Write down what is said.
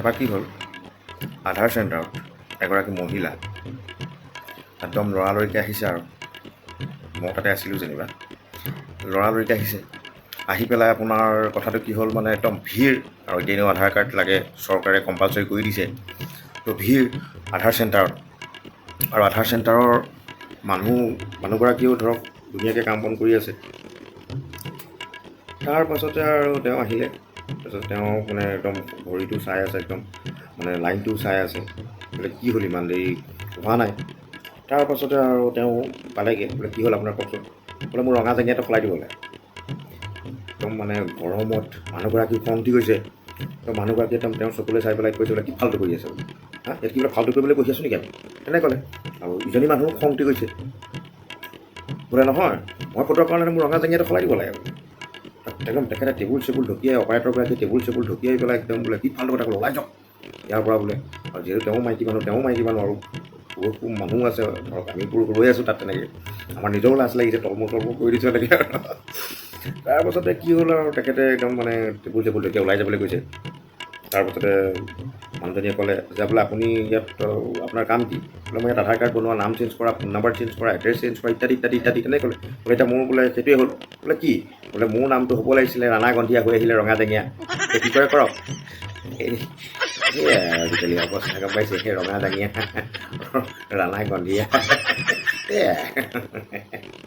এবাৰ কি হ'ল, আধাৰ চেণ্টাৰত এগৰাকী মহিলা একদম লৰালৰিকৈ আহিছে আৰু মই তাতে আছিলোঁ যেনিবা। লৰালৰিকৈ আহিছে, আহি পেলাই আপোনাৰ কথাটো কি হ'ল, মানে একদম ভিৰ আৰু এতিয়া এনেও আধাৰ কাৰ্ড লাগে, চৰকাৰে কম্পালচৰি কৰি দিছে। তো ভিৰ আধাৰ চেণ্টাৰত আৰু আধাৰ চেণ্টাৰৰ মানুহগৰাকীয়েও ধৰক ধুনীয়াকৈ কাম বন কৰি আছে। তাৰ পাছতে আৰু তেওঁ আহিলে। তাৰপিছত তেওঁ মানে একদম ঘড়ীটো চাই আছে, একদম মানে লাইনটোও চাই আছে, বোলে কি হ'ল, ইমান দেৰি হোৱা নাই। তাৰ পাছতে আৰু তেওঁ পালেগৈ। বোলে কি হ'ল আপোনাৰ, কওকচোন। বোলে মোৰ ৰঙা জাঙিয়াটো সলাই দিব লাগে। একদম মানে গৰমত মানুহগৰাকী খং উঠি গৈছে। তো মানুহগৰাকীয়ে একদম তেওঁৰ চকুলৈ চাই পেলাই কৈছে, বোলে কি ফাল্টু কৰি আছে বোলে, হা, ইয়াত কিবা ফাল্টু কৰিবলৈ বহি আছোঁ নেকি আমি, তেনেকৈ ক'লে। আৰু ইজনী মানুহো খং উঠি গৈছে। বোলে নহয়, মই ফটোৰ কাৰণে মোৰ ৰঙা জাঙিয়াটো সলাই দিব লাগে বোলে। একদম তেখেতে টেবুল চেবুল ঢকিয়াই, অপাৰেটৰগৰাকীয়ে টেবুল চেবুল ঢকিয়াই পেলাই একদম বোলে কি ফাল্টু কথা ক'লে, ওলাই যাওক ইয়াৰ পৰা বোলে। আৰু যিহেতু তেওঁ মাইকী মানুহ, তেওঁ মাইকী মানুহ আৰু পুৰুষ মানুহ আছে, ধৰক আমি পুৰুষ ৰৈ আছোঁ তাত তেনেকৈ, আমাৰ নিজৰো লাজ লাগিছে, তলমূৰ তলমূৰ কৰি দিছোঁ এনেকৈ। আৰু তাৰপাছতে কি হ'ল, আৰু তেখেতে একদম মানে টেবুল চেবুল ঢকিয়াই ওলাই যাবলৈ কৈছে। তাৰপাছতে মানুহজনীয়ে ক'লে যে বোলে আপুনি ইয়াত আপোনাৰ কাম কি? বোলে মই ইয়াত আধাৰ কাৰ্ড বনোৱা, নাম চেঞ্জ কৰা, ফোন নাম্বাৰ চেঞ্জ কৰা, এড্ৰেছ চেঞ্জ কৰা, ইত্যাদি ইত্যাদি ইত্যাদি তেনেকৈ ক'লে। বোলে এতিয়া মোৰ বোলে সেইটোৱে হ'ল। বোলে কি? বোলে মোৰ নামটো হ'ব লাগিছিলে ৰাণা গন্ধিয়া, হৈ আহিলে ৰঙা জেঙীয়া, কি কৰে কৰক। সেয়াই আজিকালি অৱস্থা, গম পাইছে? সেই ৰঙা জাঙিয়া, ৰাণা গন্ধিয়া, সেয়াই।